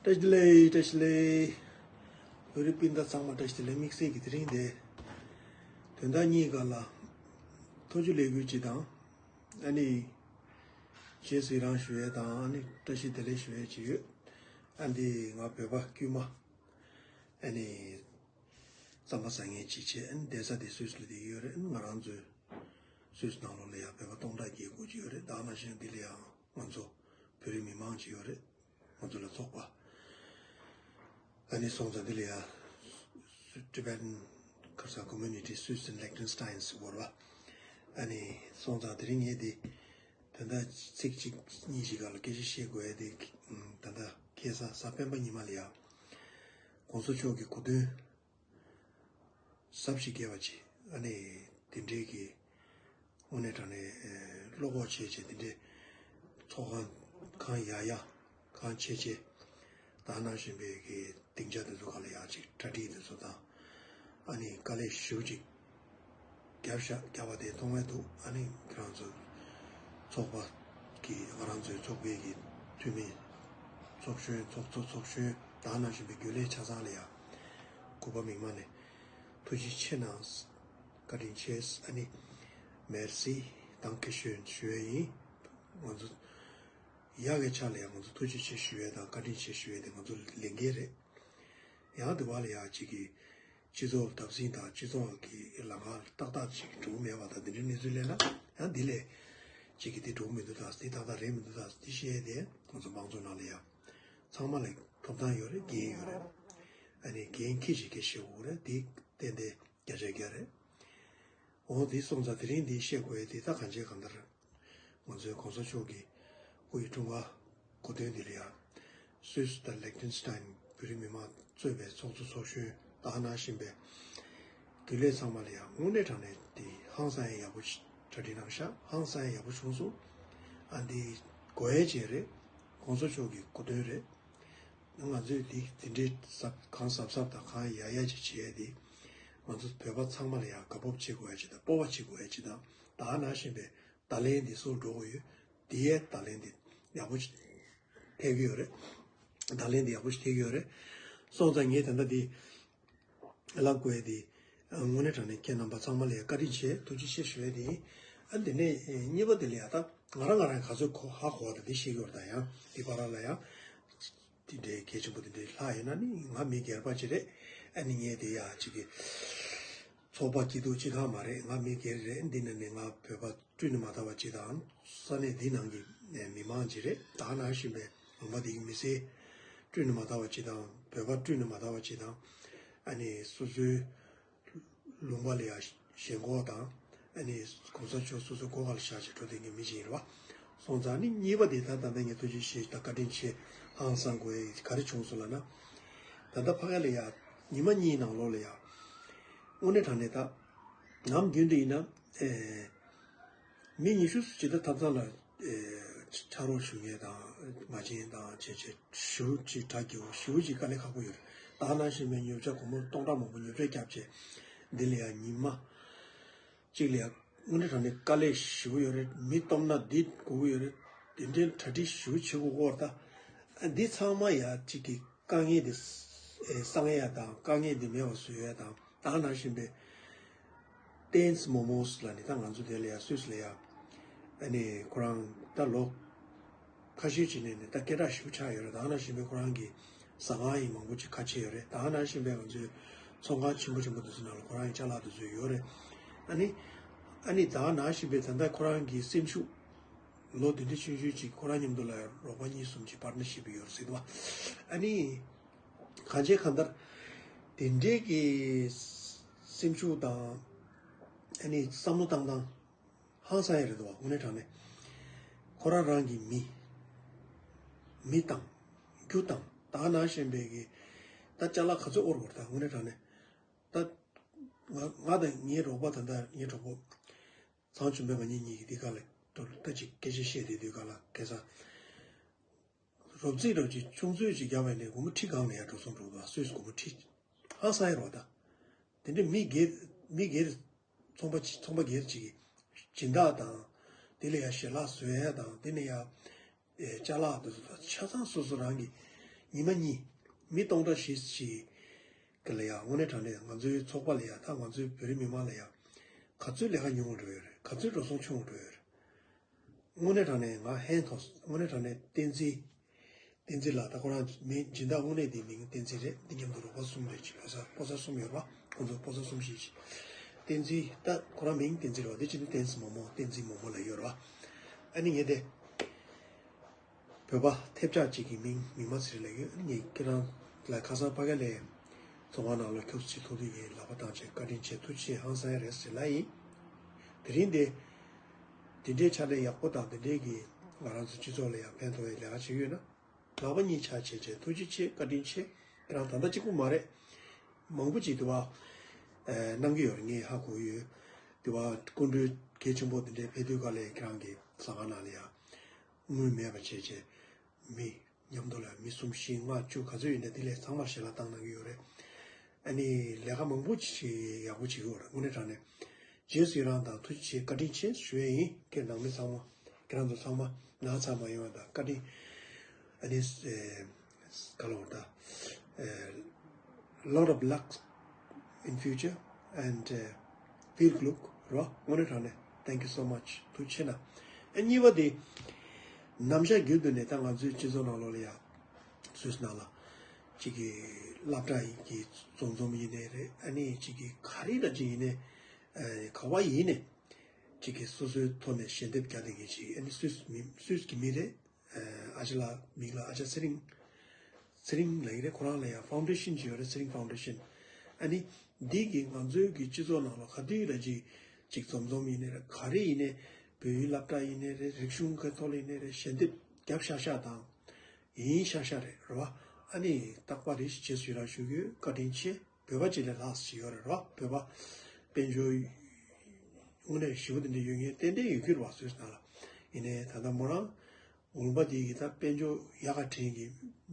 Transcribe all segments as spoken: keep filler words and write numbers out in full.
བཀྲ་ཤིས་བདེ་ལེགས། བཀྲ་ཤིས་བདེ་ལེགས། བོད་རིགས་སྤུན་ཟླ་ཚང་མ་བཀྲ་ཤིས་བདེ་ལེགས། དམིགས་བསལ་གྱི་དེ་རིང་དེ་དོན་དག་གཉིས་སྒང་ལ་ཐུགས་རྗེ་ལེགས་འབུལ་ཅིག་དང་། ཨ་ནི་རྗེས་སུ་ཡི་རང་ཞུ་ཡས་དང་། ཨ་ནི་བཀྲ་ཤིས་བདེ་ལེགས་ཞུ་ཡས་ཅིག་ཡོད། ཨ་འདི་ང་བོད་པ་དཀྱུས་མ། ཨ་ནི་རྩམ་པ་ཟ་མཁན་ཅིག་བྱས། ཨ་ནི་བསྡད་ས་དེ་སུད་སི་ལ་དེ་ཡོད་རེད། ཨ་ནི་ང་རང་ཚོའི་སུད་སི་ནང་ལོགས་ལ་ཡང་བོད་པ་སྟོང་ཕྲག་བརྒྱད་དགུ་ཅིག་ཡོད་རེད། ད་ནང་བཞིན་འདི་ལ་ཡང་ང་ཚོ་བོད་རིགས་མི་མང་ཅིག་ཡོད་རེད། ང་ཚོ་ལ་ཚོགས་པ། ཨ་ནི་སོང་ཙང་འདི་ལ་ཡང་Tibetan Khalsa Community Swiss and Liechtenstein ཟེར་བ། ཨ་ནི་སོང་ཙང་དེ་རིང་ངས་འདི་ད་ལྟ་ཚིག་གཅིག་གཉིས་ཤིག་སྒང་ལ་སྐད་ཆ་བཤད་དགོས་ཡ་དེ། ད་ལྟ་ཁ་སང་གཟའ་སྤེན་པ་ཉི་མ་ལ་ཡང་གོང་ས་མཆོག་གི་གོ་སྟོན་ཟབ་ཞིག་རྒྱས་པ་ཅིག་ཨ་ནི་དེ་འདྲའི་གི་དངོས་གནས་དྲང་གནས་ཨེ་བློ་ཁོག་ཆེ་ཆེ་དེ་འདྲའི་ཚོགས་ཁང་གང་ཡག་ཡག་གང་ཆེ་ཆེ། ད་ནང་བཞིན་པའི་གི་སྡིངས་ཆ་དེ་ཚོ་སྒང་ལ་ཡང་ཅིག་གྲ་སྒྲིག་དེ་ཚོ་དང་། ཨ་ནི་དཀའ་ལས་ཞེ་པོ་ཅིག་བརྒྱབ་ཤག་བརྒྱབ་པ་དེ་མཐོང་བས་འདུག་ཨ་ནི་ཁྱེད་རང་ཚོ་ཚོགས་པ་གི་ང་རང་ཚོའི་ཚོགས་པའི་གི་འཐུས་མི་ཚོགས་གཞོན་ཚོགས་གཙོ་ཚོགས་གཞོན་ད་ནང་བཞིན་པའི་རྒྱུན་ལས་ཆ་ཚང་ལ་ཡང་གུས་པ་མིག་མ་ནས་ཐུགས་རྗེ་ཆེ་གནང་། བཀའ་དྲིན་ཆེ། ཨ་ནི་Merci, Dankeschön ཞུ་ཡས་ཡིན། ང་ཚོ་ཡག་གི་ཆ་ལ་ཡང་ང་ཚོ་ཐུགས་རྗེ་ཆེ་ཞུ་ཡས་དང་བཀའ་དྲིན་ཆེ་ཞུ་ཡས་དེ་ང་ཚོ་ལས་འགན་རེད། ཡང་དེ་བ་ལ་ཡང་གཅིག་གི་སྤྱི་ཚོགས་བརྡབ་གསིག་དང་སྤྱི་ཚོགས་ཀྱི་ལམ་ཁ་ཏག་ཏག་ཅིག་འགྲོ་གི་མེད་པ་དང་། དེ་འདྲའི་གནས་ཚུལ་སླེབས་ན་ཡང་འདི་ལས་གཅིག་གི་འདི་འགྲོ་གི་མི་འདུག་དང་། འདི་ཏག་ཏག་རེད་མི་འདུག་དང་། འདི་བཤད་ཡས་དེ་ང་ཚོ་མང་ཚོགས་ནང་ལ་ཡང་ཚང་མ་ལ་ཐོབ་ཐང་ཡོད་རེད། འགན་ཡོད་རེད། ཨ་ནི་འགན་འཁྱེར་བྱེད་མཁན་ཞིག་དགོས་རེད། དེ་ཏན་ཏན་བརྒྱ་ཆ་བརྒྱ་རེད། འོ་དེ་སོང་ཙང་དེ་རིང་འདི་བཤད་དགོས་ཡས་དེ་ད་གང་བྱས་གང་ལྟར་ང་ཚོའི་གོང་ས་མཆོག་གི་སྐུ་ཡི་འཁྲུངས་སྐར་གོ་སྟོན་འདི་ལ་ཡང་སུད་སི་དང་ལེག་ཊེན་སི་ཊེན་བོད་རིགས་མི་མང་གཙོས་པའི་ཚོགས་གཙོ་ཚོགས་གཞོན་ད་ག་ནང་བཞིན་པའི་རྒྱུན་ལས་ཚང་མ་ལ་ཡང་དངོས་གནས་དྲང་གནས་དེ་ཧང་སང་ཡས་ཡག་པོ་ཞིག་གྲ་སྒྲིག་གནང་ཤག་ཧང་སང་ཡས་ཡག་པོ་བྱུང་སོང་། ཨ་འདི་དགོས་ཡས་ཅིག་རེད། གོང་ས་མཆོག་གི་གོ་སྟོན་རེད། ང་ཚོས་འདི་འདི་འདྲའི་གཟབ་གང་གཟབ་གཟབ་དང་གང་ཡག་ཡག་ཅིག་བྱེད་ཡས་དེ། ང་ཚོ་བོད་པ་ཚང་མ་ལ་ཡང་དགའ་སྤོབས་བྱེད་དགོས་ཡ་ཅིག་དང་། སྤོབས་པ་བྱེད་དགོས་ཡ་ཅིག་དང་། ད་ག་ནང་བཞིན་པའི་བརྡ་ལན་འདི་ཚོ་འགྲོ་གི་ཡོད། འདི་ཡའི་བརྡ་ལན་འདི་ཡག་པོ་ཅིག་ཐེབས་ཀྱི་ཡོད་རེད། བརྡ་ལན་འདི་ཡག་པོ་ཞིག་ཐེབས་ཀྱི་ཡོད་རེད། སོང་ཙང་ངས་ད་ལྟ་འདི་ལབ་དགོས་ཡ་འདི་དངོས་གནས་དྲང་གནས་ཁྱེད་རྣམ་པ་ཚང་མ་ལ་ཡང་བཀའ་དྲིན་ཆེ། ཐུགས་རྗེ་ཆེ་ཞུ་ཡ་འདི་ཡིན། ཨ་འདི་ནས་གཉིས་པ་འདི་ལ་ཡང་ད་ང་རང་ང་རང་ག་ཚོད་གོ་ཧ་གོ་བ་དང་འདི་བཤད་ཀྱི་ཡོད་རེད། ད་ཡང་འདི་བར་ལ་ཡང་དེ་འདྲའི་གལ་ཆེན་པོ་དེ་འདྲའི་ལྷག་ཡོད་ན་ནི་ང་མི་སྒེར་པ་ཅིག་རེད། ཨ་ནི་ངས་དེ་ཡ་ཅིག་གི་ཚོགས་པ་སྐྱིད་སྡུག་ཅིག་གང་མ་རེད། ང་མི་སྒེར་རེད། འདི་ནང་ནས་ང་བོད་པ་སྤྲོས་ནས་མ་དར་བ་ཅིག་དང་། ས་གནས་འདི་ནང་གི་མི་མང་ཅིག་རེད། ད་ག་ནང་བཞིན་པའི་ལུང་པ་འདི་གི་མི་སེར་སྤྲོས་ནས་མ་དར་བ་ཅིག་དང་། བོད་པ་སྤྲོས་ནས་མ་དར་བ་ཅིག་དང་། ཨ་ནི་སོ་སོའི་ལུང་པ་ལ་ཡ་ཞེན་ཁོག་དང་། ཨ་ནི་གོང་ས་མཆོག་སོ་སོའི་སྒོ་ཁ་ལ་བཞག་བྱས་འགྲོ་བསྡད་མཁན་མི་ཞིག་ཡིན་རེད་བ། སོང་ཙང་ནི་གཉིས་པ་དེ་ད་ད་ལྟ་ངས་ཐུགས་རྗེ་ཆེ་དང་བཀའ་དྲིན་ཆེ་ཧང་སང་དགོས་ཡ་ག་རེ་བྱུང་སོང་ལབ་ན། ད་ལྟ་ཕ་ག་ལ་ཡ་ཉི་མ་གཉིས་ནང་ལོགས་ལ་ཡ་དངོས་གནས་དྲང་གནས་ད་ནམ་རྒྱུན་དུ་ཡིན་ན་ཨེ་མི་ཉི་ཤུ་ཅིག་ད་ཐབ་ཚང་ལ་ཨེ་ཕྱག་རོགས་ཞུ་མཁན་དང་མ་བྱན་དང་བྱས་བྱས་ཞེ་པོ་ཅིག་གྲ་རྒྱས་པོ་ཞེ་པོ་ཅིག་དཀའ་ལས་ཁག་པོ་ཡོད་རེད། ད་ག་ནང་བཞིན་པའི་ཉོ་ཆ་སྒོར་མོ་སྟོང་ཕྲག་མང་པོ་ཉོ་ཆ་བརྒྱབ་བྱས་འདི་ལ་ཡ་ཉི་མ་གཅིག་ལ་ཡ་དངོས་གནས་དྲང་གནས་དཀའ་ལས་ཞེ་པོ་ཡོད་རེད། མི་སྟོབས་ན་འདི་དགོས་ཀྱི་ཡོད་རེད། དེ་འདྲའི་གྲ་སྒྲིག་ཞེ་པོ་བྱེད་དགོས་ཀྱི་ཡོད་རེད། ད་འདི་ཚང་མ་ཡ་གཅིག་གི་དཀའ་ངལ་འདི་ཨེ་སངས་ཡ་དང་དཀའ་ངལ་འདི་མེད་པ་བཟོ་ཡ་དང་། ད་ག་ནང་བཞིན་པའི་ཏེན་སི་མོ་མོ་སི་ལབ་ནི་ད་ང་ཚོ་དེ་ལ་ཡ་སུད་སི་ལ་ཡ་ཨ་ནི་ཁོ་རང་ད་ལོ་ཁ་ཤས་ཅིག་ནས་ནི་ད་སྐད་གྲགས་ཞེ་པོ་ཆགས་ཡོད་རེད། ད་ག་ནང་བཞིན་པའི་ཁོ་རང་གི་ཟ་ཁང་ཡང་མང་པོ་ཅིག་ཁ་ཕྱེ་ཡོད་རེད། ད་ག་ནང་བཞིན་པའི་ང་ཚོའི་ཚོང་ཁང་ཆེན་པོ་ཆེན་པོ་དེ་ཚོ་ནང་ལ་ཁོ་རང་གི་ཅ་ལག་དེ་ཚོ་ཡོད་རེད། ཨ་ནི་ཨ་ནི་ད་ག་ནང་བཞིན་པའི་ད་ལྟ་ཁོ་རང་གི་སེམས་ཤུགས་ལོ་དེ་འདྲ་ཆུང་ཆུང་ཅིག་ཁོ་རང་མཉམ་དུ་ལ་རོགས་པ་གཉིས་གསུམ་ཅིག་པར་ཊི་ནར་ཤིབ་ཡོད་རེད་ཟེར་འདུག་བ། ཨ་ནི་གང་བྱས་གང་ལྟར་དེ་འདྲའི་གི་སེམས་ཤུགས་དང་ཨ་ནི་བསམ་བློ་བཏང་སྟངས་ཧང་སང་ཡ་རེད་འདུག་བ། དངོས་གནས་དྲང་གནས་ཁོ་རང་རང་གི་མི་མི་དང་རྒྱུ་དང་ད་ག་ནང་བཞིན་པའི་གི་ད་ཅ་ལག་ག་ཚོད་དབོར་དགོས་རེད། ད་དངོས་གནས་དྲང་གནས་ད་ང་ང་དང་ངའི་རོགས་པ་ད་ལྟ་ངའི་གྲོགས་པོ་ཚང་ཆུང་པའི་ང་གཉིས་གཉིས་ཀྱིས་འདི་ག་ལ་ད་ཅིག་སྐད་ཆ་བཤད་དེ་དུས་ག་ལ་ཁ་སང་རོབ་རྩིས་རོབ་ཅིག་ཆུང་ཚོད་ཅིག་བརྒྱབ་པ་ནས་སྒོར་མོ་ཁྲི་སྒང་ལ་ཡར་འགྲོ་སོང་འགྲོ་འདུག་སུད་སི་སྒོར་མོ་ཁྲི་ཧང་སང་ཡ་རེད་བ། ད་དེ་འདྲའི་མི་སྒེར་མི་སྒེར་ཚོང་པ་ཅིག་ཚོང་པ་སྒེར་ཅིག་གི་སྦྱིན་བདག་དང་དེ་ལ་ཡ་ཞལ་ལག་བཟོ་ཡ་དང་དེ་ནས་ཡ་ཨེ་ཅ་ལག་དེ་ཚོ་ཆ་ཚང་སོ་སོ་རང་གི་ ཉི་མ་གཉིས། མི་སྟོང་ཕྲག་བཞི་ཞིག་གི་ལ་ཡ་དངོས་གནས་དྲང་གནས་ང་ཚོའི་ཚོགས་པ་ལ་ཡ་ད་ང་ཚོའི་བོད་རིགས་མི་མང་ལ་ཡ་ག་ཚོད་ལས་ཀ་ཉུང་བ་འགྲོ་ཡོད་རེད། ག་ཚོད་འགྲོ་སོང་ཆུང་བ་འགྲོ་ཡོད་རེད། དངོས་གནས་དྲང་གནས་ང་ཧན་ཐོག་དངོས་གནས་དྲང་གནས་བསྟན་འཛིན། བསྟན་འཛིན་ལགས། ད་ཁོ་རང་མིང་སྦྱིན་བདག་དངོས་གནས་དེ་མིང་བསྟན་འཛིན་རེད། འདི་མཉམ་དུ་རོགས་པ་གསུམ་རེད། ཅིག་ཕོ་གསར་ཕོ་གསར་གསུམ་ཡོད་པ། ཁོང་ཚོ་ཕོ་གསར་གསུམ་ཞིག་ཅིག་བསྟན་འཛིན། ད་ཁོ་རང་མིང་བསྟན་འཛིན་རེད་པ། དེ་ཅི་ནི་བསྟན་འཛིན་མོ་མོ། བསྟན་འཛིན་མོ་མོ་ལ་ཡོད་རེད་པ། ཨ་ནི་ངས་དེ་བོད་པ་ཐེབས་ཆག་ཅིག་གི་མིང་མི་མ་ཟེར་ལབ་ཡོད། ཨ་ནི་ངས་ཁྱེད་རང་ལ་ཁ་སང་ཕ་གི་ལ་ཚོགས་ཁང་ནང་ལ་ཁྱོད་ཚོ་ཅིག་ཐུག་དུས་ངས་ལག་པ་བཏང་བྱས་བཀའ་དྲིན་ཆེ་ཐུགས་རྗེ་ཆེ་ཧང་སང་ཡ་རེད་ཟེར་ལབ་ཡིན། དེ་རིང་དེ་དེ་འདྲའི་ཕྱག་ལས་ཡག་པོ་དང་དེ་འདྲའི་གི་ང་རང་ཚོ་སྤྱི་ཚོགས་ལ་ཡང་ཕན་ཐོགས་པའི་ལས་ཀ་བྱེད་ཀྱི་ཡོད་ན། ལག་པ་གཉིས་ཆ་བྱས་བྱས་ཐུགས་རྗེ་ཆེ། བཀའ་དྲིན་ཆེ། ཁྱེད་རང་ད་ལྟ་གཅིག་པུ་མ་རེད། མང་པོ་ཅིག་དུ་བ་གནང་གི་ཡོད་རེད། ངས་ཧ་གོ་ཡོད། དུ་བ་སྐུ་མགྲོན་གལ་ཆེན་པོ་དེ་འདྲའི་ཕེབས་དུས་ག་ལས་ཁྱེད་རང་གི་ཟ་ཁང་ནང་ལ་ཡང་དངུལ་མེད་པ་བྱས་བྱས་མི་མཉམ་དུ་ལ་མི་གསུམ་བཞི་ལྔ་བཅུ་ག་ཚོད་ཡིན་ན་དེ་ལས་ཚང་མར་ཞལ་ལག་བཏང་གནང་གི་ཡོད་རེད། ཨ་ནི་ལས་ཀ་མང་པོ་ཞིག་ཡག་པོ་བྱེད་ཀྱི་ཡོད་རེད། དངོས་གནས་དྲང་གནས་རྗེས་སུ་ཡི་རང་དང་ཐུགས་རྗེ་ཆེ་བཀའ་དྲིན་ཆེ་ཞུ་ཡས་ཡིན། ཁྱེད་ནང་མི་ཚང་མ་ཁྱེད་རང་ཚོ་ཚང་མ་ན་ཚ་མ་ཡོང་བ་དང་བཀའ་དྲིན། ཨ་ནི་ག་ལ་བར་ད། Lot of luck in future and uh, viel Glück རོ། དངོས་གནས་དྲང་གནས་thank you so much ཐུགས་རྗེ་ཆེ་གནང་། ཨ་གཉིས་པ་དེ་ནམ་ཞག་རྒྱུན་དུ་ནས་ད་ང་ཚོའི་སྤྱི་ཚོགས་ནང་ལོགས་ལ་ཡ་སུད་སི་ནང་ལ་གཅིག་གི་སློབ་གྲྭ་ཡིན་གྱི་འཛོམས་འཛོམས་ཡིན་ནའི་རེད། ཨ་ནི་གཅིག་གི་ག་རེ་ལ་གཅིག་ཡིན་ནའི་ག་བ་ཡིན་ནའི་གཅིག་གི་སོ་སོའི་ཐོག་ནས་ཞལ་འདེབས་རྒྱག་བསྡད་མཁན་ཅིག་ཨ་ནི་སུད་སི་མི་སུད་སི་གི་མི་རེད། ཨ་ཅག་ལ་མིང་ལ་ཨ་ཅག་ཚེ་རིང་། ཚེ་རིང་ལབ་ཀྱི་རེད། ཁོ་རང་ལ་ཡང་ཕའུན་ཌེ་ཤན་ཅིག་ཡོད་རེད། ཚེ་རིང་ཕའུན་ཌེ་ཤན། ཨ་ནི་འདི་གིས་ང་ཚོའི་གི་སྤྱི་ཚོགས་ནང་ལ་ག་དུས་ལ་ཅིག་ཅིག་འཛོམས་འཛོམས་ཡིན་ནའི་རེད། ག་རེ་ཡིན་ནའི་བོད་ཡིག་སློབ་གྲྭ་ཡིན་ནའི་རེད། རིག་གཞུང་གི་ཐོག་ལ་ཡིན་ནའི་རེད། ཞལ་འདེབས་རྒྱབ་ཤག་ཤག་དང་ཡིན་ཤག་ཤག་རེད་རེད་བ། ཨ་ནི་རྟག་པར་རེ་ཞིག་རྗེས་སུ་ཡི་རང་ཞུ་གི་ཡོད། བཀའ་དྲིན་ཆེ། བོད་པ་ཅིག་ལས་ལྷག་ཅིག་ཡོད་རེད་རོ། བོད་པ་དཔལ་འབྱོར་དངོས་གནས་ཞེ་པོ་དེ་འདྲ་ཡོད་མཁན་ཏན་ཏན་ཡོད་ཀྱི་རེད་བ། སུད་སི་ནང་ལ། ཡིན་ནའི་ད་ལྟ་མོ་རང་ལུང་པ་དེ་གི་ད་དཔལ་འབྱོར་ཡག་ག་དྲན་གི་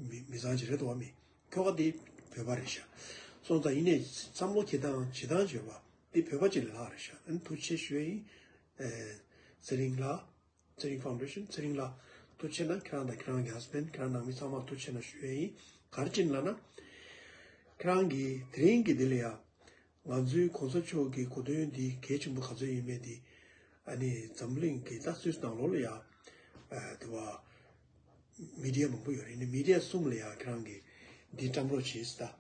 མི་མི་ཚང་ཅིག་རེད་འདུག་བ། མི་ཁྱོ་ག་དེ་བོད་པ་རེད་ཤག་སོང་ཙང་ཡིན་ནའི་བསམ་བློ་འཁྱེར་སྟངས་བྱེད་སྟངས་ཅིག་ཡོད་པ་དེ་བོད་པ་ཅིག་ལས་ལྷག་རེད་ཤག་ཨ་ནི་ཐུགས་རྗེ་ཆེ་ཞུ་ཡ་ཡིན། ཨེ། ཚེ་རིང་ལགས། ཚེ་རིང་ཕའུན་ཌེ་ཤན། ཚེ་རིང་ལགས་ཐུགས་རྗེ་ཆེ་གནང་། ཁྱེད་རང་དང་ཁྱེད་རང་གི་ཧ་སི་བྷེན་ཌི། ཁྱེད་རང་ནང་མི་ཚང་མ་ཐུགས་རྗེ་ཆེ་གནང་ཞུ་ཡས་ཡིན། ག་རེ་བྱས་ནས་ལབ་ན། ཁྱེད་རང་གིས་དེ་རིང་གི་འདི་ལ་ཡ། ང་ཚོའི་གོང་ས་མཆོག་གི་གོ་སྟོན་འདི་གལ་ཆེན་པོ་ག་ཚོད་ཡིན་མིན་འདི། ཨ་ནི་འཛམ་གླིང་གི་ད་སུད་སི་ནང་ལོགས་ལ་ཡ། ཨ་དེ་བ། མི་ཌི་ཡ་མང་པོ་ཡོད་རེད། ནི་མི་ཌི་ཡ་གསུམ་ལ་ཡ་ཁྱེད་རང་གིས་འདི་བཀྲམ་རོགས་བྱེད་ཟེར།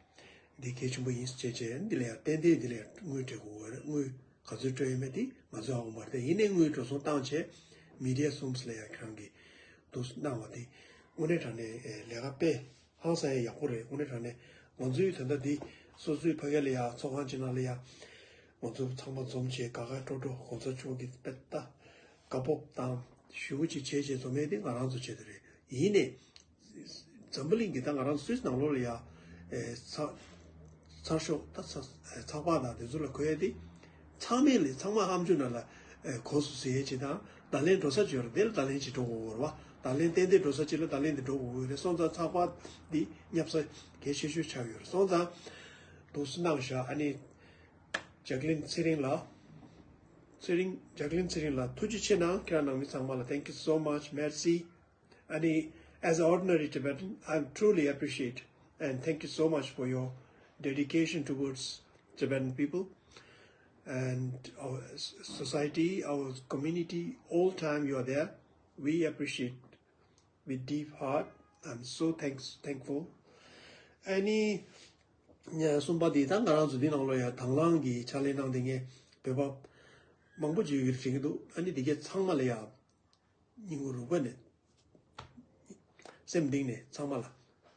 ད་འདི་གལ་ཆེན་པོ་ཡིན་ཟེར་བྱས་བྱས་འདི་ལ་ཡ་ཏན་ཏན་འདི་ལ་ཡ་དངུལ་སྤྲད་དགོས་རེད། དངུལ་ག་ཚོད་སྤྲོད་ཡོད་མེད་དེ་ང་ཚོས་ཧ་གོ་མ་རེད། དེ་ཡིན་ནའི་དངུལ་འགྲོ་སོང་བཏང་བྱས་མི་ཌི་ཡ་གསུམ་ལ་ཡ་ཁྱེད་རང་གིས་འདུག་གནང་བ་དེ་དངོས་གནས་དྲང་གནས་ལས་ཀ་དཔེ་ཧང་སང་ཡ་ཡག་པོ་རེད། དངོས་གནས་དྲང་གནས་ང་ཚོའི་ད་ལྟ་འདི་སོ་སོའི་ཕ་གི་ལ་ཡ་ཚོགས་ཁང་ཅིག་ནང་ལ་ཡ་ང་ཚོ་ཚང་མ་འཛོམས་བྱས་དགའ་དགའ་སྤྲོ་སྤྲོ་གོང་ས་མཆོག་གི་དཔེ་ལྟ། བཀའ་སློབ་དང་ཞུ་བ་ཅིག་བྱས་བྱས་འཛོམས་ཡས་དེ་ང་རང་ཚོ་བྱེད་དེ་རེད། ཡིན་ནའི་འཛམ་བུ་གླིང་གི་ད་ང་རང་སུད་སི་ནང་ལོགས་ལ་ཡ་ཨེ་ཚ་ཚ་ཤོག་ད་ཚ་ཚགས་པར་དང་དེ་ཚོ་ལ་གོ་ཡས་དེ་ཚང་མས་ལས་ཚང་མ་ཧམ་ཆུ་ནང་ལ་ཨེ་གོ་སུ་ཟེར་ཡས་ཅིག་དང་བརྡ་ལན་འགྲོ་ས་ཅིག་ཡོད་རེད། དེ་ལ་བརྡ་ལན་ཅིག་འགྲོ་དགོས་རེད་བ། བརྡ་ལན་ཏན་ཏན་འགྲོ་ས་ཅིག་ལ་བརྡ་ལན་དེ་འགྲོ་དགོས་རེད། སོང་ཙང་ཚགས་པར་འདི་བསྙབ་ས་གལ་ཆེ་ཤོས་ཆགས་ཡོད་རེད། སོང་ཙང་འདུག་སེ་གནང་ཤག་ཨ་ནི། ཇེག་ལིན་ཚེ་རིང་ལགས། ཚེ་རིང་ཇེག་ལིན་ཚེ་རིང་ལགས་ཐུགས་རྗེ་ཆེ་གནང་། ཁྱེད་རང་ནང་མི་ཚང་མ་ལ། Thank you so much. Merci. And as an ordinary Tibetan, I truly appreciate and thank you so much for your dedication towards Tibetan people and our society, our community. All time you are there. We appreciate with deep heart. I'm so thanks thankful. ཨ་ནི་གསུམ་པ་དེ་ད་ང་རང་ཚོ་འདི་ནང་ལོགས་ཡ་དང་བླངས་ཀྱི་ཕྱག་ལས་གནང་བསྡད་མཁན་བོད་པ་མང་པོ་ཅིག་ཡོད་ཀྱི་རེད་དྲན་གྱི་འདུག་ཨ་ནི་འདི་གའི་ཚང་མ་ལ་ཡ་སྙིང་ཁུང་རུས་པ་ནས་སེམས་གཏིང་ནས་ཚང་མ་ལ་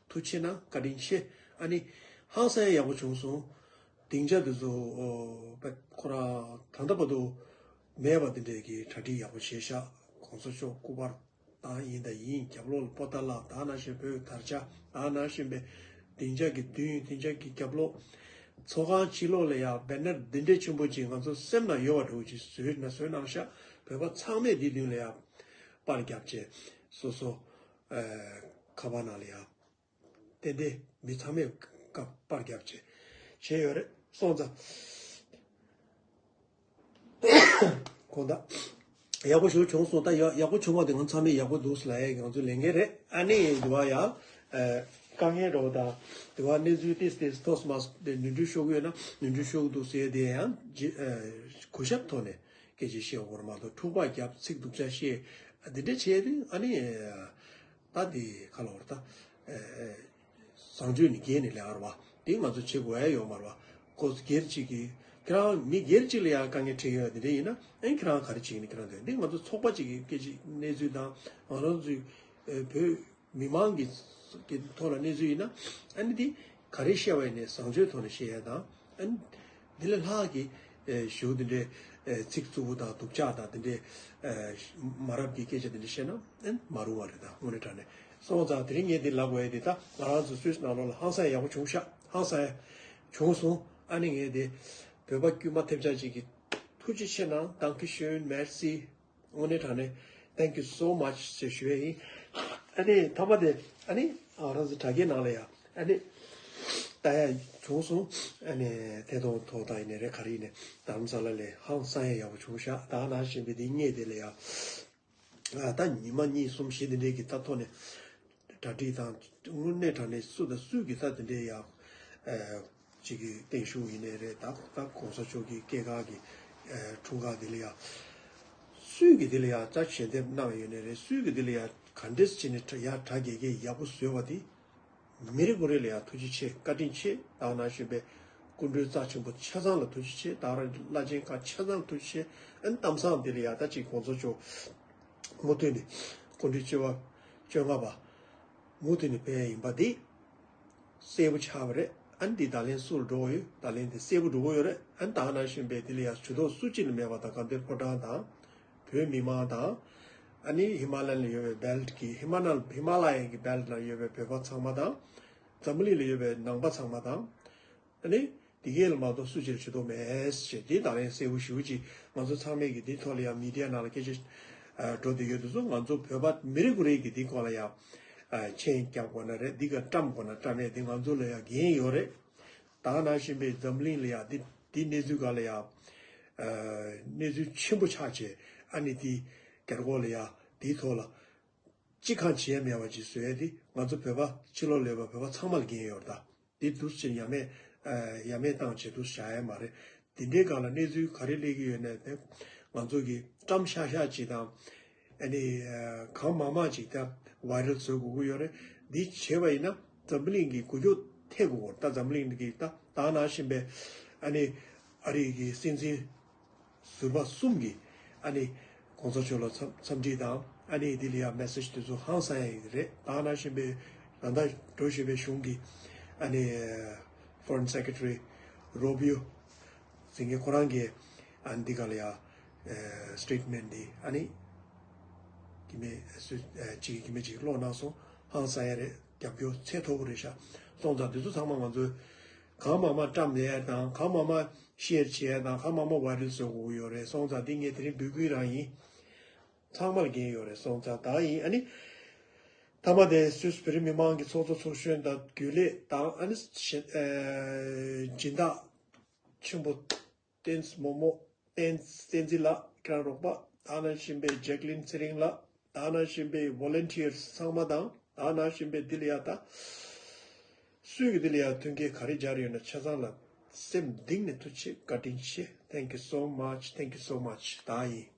ཐུགས་རྗེ་ཆེ་གནང་། བཀའ་དྲིན་ཆེ། ཨ་ནི་ཧང་སང་ཡག་པོ་བྱུང་སོང་། སྡིངས་ཆ་དེ་ཚོ་ཨོ་ཁོ་རང་ད་ལྟ་བར་དུ་མེད་པ་དེ་འདྲས་ཀྱི་གྲ་སྒྲིག་ཡག་པོ་བྱས་ཤག་གོང་ས་མཆོག་སྐུ་པར་བཏང་ཡིན་ད་ཡིན། རྒྱབ་ལོགས་ལ་པོ་ཏཱ་ལ་ད་ནང་བཞིན་བོད་དར་ཆ་ད་ནང་བཞིན་པའི་སྡིངས་ཆ་གི་མདུན་སྡིངས་ཆ་གི་རྒྱབ་ལོགས་ཚོགས་ཁང་ཕྱི་ལོགས་ལ་ཡང་བེ་ནར་འདི་འདྲས་ཆེན་པོ་ཅིག་ང་ཚོ་སེམས་ནང་ཡོད་པ་འདྲ་བོ་ཅིག་བཟོས་ན་བཟོས་གནང་ཤག་བོད་པ་ཚང་མས་འདི་མདུན་ལ་ཡང་པར་བརྒྱབ་བྱས་སོ་སོ་ཨ་ཁ་པར་ནང་ལ་ཡང་། ཏན་ཏན་མི་ཚང་མས་ཀ་པར་བརྒྱབ་བྱས་བྱས་ཡོད་རེད། སོང་ཙང་དགོངས་དག་ཡག་པོ་ཞིག་བྱུང་སོང་། ད་ཡག་ཡག་པོ་བྱུང་བ་དེ་ང་ཚང་མས་ཡག་པོ་འདུག་ལབ་ཡ་ང་ཚོའི་ལས་འགན་རེད། ཨ་ནི་འདི་བ་ཡང་ཨ་ དཀའ་ངལ་འདྲ་བོ་དང་། དེ་བ་གནས་ཚུལ་ཏིས་ཏིས་ཐོས་མ་སོང་དེ་ནོར་འཁྲུལ་ཤོར་གི་ཡོད་ན་ནོར་འཁྲུལ་ཤོར་གི་འདུག་ཟེར་དེ་ཡང་ཇི་ཨ་གུས་ཞབས་ཐོག་ནས་སྐད་ཆ་བཤད་དགོས་རེད་མ་གཏོགས་འཁྲུག་པ་བརྒྱབ་ཚིག་སྡུག་ཅག་བཤད་འདི་འདྲ་བྱས་དུས་ཨ་ནི་ད་དེ་ག་ལ་བར་ད་ཨ་བཟང་སྤྱོད་ནི་སྒེར་ནས་ལས་ཨ་ར་བ་དེ་ང་ཚོ་བྱེད་དགོས་ཡ་ཡོད་མ་རེད་བ། ཁོ་སྒེར་གཅིག་གིས་ཁྱེད་རང་མི་སྒེར་གཅིག་ལ་ཡང་དཀའ་ངལ་འཕྲད་ཡོད་དེ་འདྲ་ཡིན་ན་ཨ་ནི་ཁྱེད་རང་ག་རེ་བྱེད་ཀྱི་ནི་ཁྱེད་རང་དོན་འདི་ང་ཚོ་ཚོགས་པ་གཅིག་གི་སྐད་ཆ་གནས་ཚུལ་དང་ང་རང་ཚོའི་ཨ་བོད་མི་མང་གི་གི་ཐོག་ལ་གནས་ཚུལ་ཡིན་ན་ཨ་ནི་འདི་ག་རེ་བཤད་པ་ཡིན་ནའི་བཟང་སྤྱོད་ཐོག་ནས་བཤད་ཡ་དང་ཨ་ནི་འདི་ལས་ལྷག་གི་ཨེ་ཞུ་འདི་འདྲའི་ཨེ་ཚིག་རྩུབ་པོ་དང་སྡུག་ཅག་དང་འདི་འདྲའི་ཨེ་མ་རབས་ཀྱི་སྐད་ཆ་འདི་འདྲ་བཤད་ན་ཨེ་མ་རུང་བ་རེད། ད་དངོས་གནས་དྲང་གནས་སོང་ཙང་དེ་རིང་ངས་འདི་ལབ་དགོས་ཡ་འདི་ད་ང་རང་ཚོ་སུད་སི་ནང་ལོགས་ལ་ཧང་སང་ཡག་པོ་བྱུང་ཤག་ཧང་སང་ཡ་བྱུང་སོང་། ཨ་ནི་ངས་འདི་བོད་པ་དཀྱུས་མ་ཐེབས་ཆག་ཅིག་གི་ཐུགས་རྗེ་ཆེ་གནང་། Danke schön, merci. དངོས་གནས་དྲང་གནས་Thank you so much ཞེས་ཞུ་ཡས་ཡིན། ཨ་ནི་མཐའ་མ་དེ་ཨ་ནི་ཨ་རང་ཚོ་དྲ་རྒྱའི་ནང་ལ་ཡ་ཨ་ནི་ལྟ་ཡ་བྱུང་སོང་། ཨ་ནི་ཐད་གཏོང་ཐོག་ད་ཡིན་ནའི་རེད་ག་རེ་ཡིན་ནའི་རྡ་རམ་ས་ལ་ལས་ཧང་སང་ཡ་ཡག་པོ་བྱུང་ཤག་ད་ནང་བཞིན་པའི་དེ་སྔས་དེ་ལ་ཡ་ཨ་ད་ཉི་མ་གཉིས་གསུམ་བཞི་དེ་འདྲའི་གི་ད་ཐོག་ནས་གྲ་སྒྲིག་དང་དངོས་གནས་དྲང་གནས་སུ་དང་སུས་གི་ད་དེ་འདྲའི་ཡ་ཨ་ཅིག་གི་བརྟན་བཞུགས་ཡིན་ནའི་རེད། ད་ད་གོང་ས་མཆོག་གི་སྐྱེས་སྐར་གི་ཨ་འཁྲུངས་སྐར་དེ་ལ་ཡ་སུས་གི་དེ་ལ་ཡ་ད་ཞལ་འདེབས་གནང་ཡོད་ནའི་རེད། སུས་གི་དེ་ལ་ཡ་ག་འདྲས་བྱས་ནས་ཡ་གྲ་རྒྱས་རྒྱས་ཡག་པོ་བཟོས་པ་དེ་མི་རེ་ངོ་རེ་ལ་ཡ་ཐུགས་རྗེ་ཆེ་བཀའ་དྲིན་ཆེ། ད་ནང་བཞིན་པའི་སྐུ་མགྲོན་རྩ་ཆེན་པོ་ཆ་ཚང་ལ་ཐུགས་རྗེ་ཆེ། ད་རང་བླ་ཆེན་ཁག་ཆ་ཚང་ལ་ཐུགས་རྗེ་ཆེ། ཨ་ནི་གཏམ་བཟང་དེ་ལ་ཡ་ད་ཅིག་གོང་ས་མཆོག་མུ་མཐུད་ནས་སྐུ་མགྲོན་བཅོ་ལྔ་པ་མུ་མཐུད་ནས་ཕེབས་ཡ་ཡིན་པ་འདི་གསལ་པོ་ཆགས་པ་རེད། ཨ་ནི་འདི་ད་ལན་སུ་ལ་འགྲོ་གི་ཡོད། ད་ལན་འདི་གསལ་པོ་འགྲོ་གི་ཡོད་རེད། ཨ་ནི་ད་ག་ནང་བཞིན་པའི་འདི་ལ་ཡ་ཇུས་གཏོགས་སུ་གཅིག་ལ་མེད་པ་དང་། དགའ་ལྡན་ཕོ་བྲང་དང་བོད་མི་མང་དང་། ཨ་ནི་ཧི་མ་ལ་ཡ་ལ་ཡོད་པའི་བྷེལ་ཊི་གི་ཧི་མ་ན་ཧི་མ་ལ་ཡ་གི་བྷེལ་ཊི་ལ་ཡོད་པའི་བོད་པ་ཚང་མ་དང་། འཛམ་བུ་གླིང་ལ་ཡོད་པའི་ནང་པ་ཚང་མ་དང་། ཨ་ནི་དེ་གས་ལ་མ་གཏོགས་སུ་གཅིག་ལ་ཇུས་གཏོགས་མེད་ཞེས་དེ་ད་ལན་གསལ་པོ་ཞེ་པོ་ཅིག་ང་ཚོ་ཚང་མས་ཀྱི་དེ་ཐོག་ལ་ཡང་མི་ཌི་ཡ་ནང་ལ་སྐད་ཆ་ཨ་འགྲོ་བསྡད་ཡོད་དུས་སུ་ང་ཚོ་བོད་པ་མི་རེ་ངོ་རེ་གི་དེ་སྐོར་ལ་ཡང་ཨ་མཆན་རྒྱབ་དགོས་ན་རེད། འདི་ག་བཀྲམ་དགོས་ན་བཀྲམ་ཡས་དེ་ང་ཚོ་ལ་ཡང་འགན་ཡོད་རེད། ད་ག་ནང་བཞིན་པའི་འཛམ་གླིང་ལ་ཡང་འདི་འདི་གནས་ཚུལ་སྒང་ལ་ཡང་ཨ་གནས་ཚུལ་ཆེན་པོ་ཆགས་བྱས་ཨ་ནི་འདི་རྒྱ་རྒོག་ལ་ཡང་དེའི་ཐོག་ལ། ཅི་གང་བྱེད་ཡ་མེད་པ་ཅིག་བཟོ་ཡ་དེ་ང་ཚོ་བོད་པ་ཕྱི་ལོགས་ལ་ཡོད་པ་བོད་པ་ཚང་མ་ལ་འགན་ཡོད་རེད། ད་དེ་འདུག་སེ་ཡ་མེད་ཨ་ཡ་མེད་བཏང་བྱས་འདུག་སེ་བཞག་ཡ་མ་རེད། དེ་འདྲའི་སྒང་ལ་གནས་ཚུལ་ག་རེ་སླེབས་ཀྱི་ཡོད་ནའི་དེ་ང་ཚོ་གི་བཀྲམ་ཤག་ཤག་ཅིག་དང་ཨ་ནི་ཨ་གང་མང་མང་ཅིག་ད་ཝའི་རལ་བཟོ་དགོས་ཀྱི་ཡོད་རེད། འདི་བྱས་པ་ཡིན་ན་འཛམ་བུ་གླིང་གི་འགུལ་སྐྱོད་ཐེབས་དགོས་རེད། ད་འཛམ་བུ་གླིང་གི་ད་ད་ནང་བཞིན་པའི་ཨ་ནི་ཨ་རི་གི་སྲིད་འཛིན་ཟུར་པ་གསུམ་གྱིས་ཨ་ནི་གོང་ས་མཆོག་ལ་འཚམས་འཚམས་འདྲི་དང་ཨ་ནི་དེ་ལ་ཡང་མེ་སེ་ཇི་དེ་ཚོ་ཧང་སང་ཡ་ཡིན་རེད། ད་ནང་བཞིན་པའི་ད་ལྟ་འགྲོ་བཞིན་པའི་གཞུང་གི་ཨ་ནི་Foreign Secretary Rubio ཟེར་མཁན་ཁོ་རང་གིས་ཨ་ནི་འདི་ག་ལ་ཡང་statement འདི་ཨ་ནི་གི་མེ་སུ་ཅིག་གི་མེ་ཅིག་ཀློག་གནང་སོང་། ཧང་སང་ཡ་རེད། རྒྱབ་སྐྱོར་ཚད་མཐོ་པོ་རེད་ཤག་སོང་ཙང་དེ་ཚོ་ཚང་མ་ང་ཚོས་གང་མང་མང་བཀྲམ་ཡས་དང་གང་མང་མང་ཤེར་བྱེད་ཡས་དང་གང་མང་མང་ཝའི་རལ་བཟོ་དགོས་ཀྱི་ཡོད་རེད། སོང་ཙང་འདི་ངས་དེ་རིང་འབོད་སྐུལ་རང་ཡིན། ཚང་མར་འགན་ཡོད་རེད། སོང་ཙང་ད་ཡིན་ཨ་ནི། མཐའ་མ་དེ་སུད་སི་བོད་རིགས་མི་མང་གི་ཚོགས་གཙོ་ཚོགས་གཞོན་དང་རྒྱུན་ལས་དང་ཨ་ནི་ཞེ་ཨ་སྦྱིན་བདག་ཆེན་པོ་བསྟན་འཛིན་མོ་མོ་བསྟན་བསྟན་འཛིན་ལགས་ཁྱེད་རང་རོགས་པ་ད་ནང་བཞིན་པའི་ཇེག་ལིན་ཚེ་རིང་ལགས། ད་ནང་བཞིན་པའི་ཝོ་ལན་ཊི་ཡར་ཚང་མ་དང་ད་ནང་བཞིན་པའི་འདི་ལ་ཡ་ད་སུས་ཀྱི་འདི་ལ་ཡ་མཐུན་རྐྱེན་ག་རེ་སྦྱར་ཡོད་ན་ཆ་ཚང་ལ་སེམས་གཏིང་ནས་ཐུགས་ཆེ་བཀའ་དྲིན་ཆེ། Thank you so much. Thank you so much. ད་ཡིན།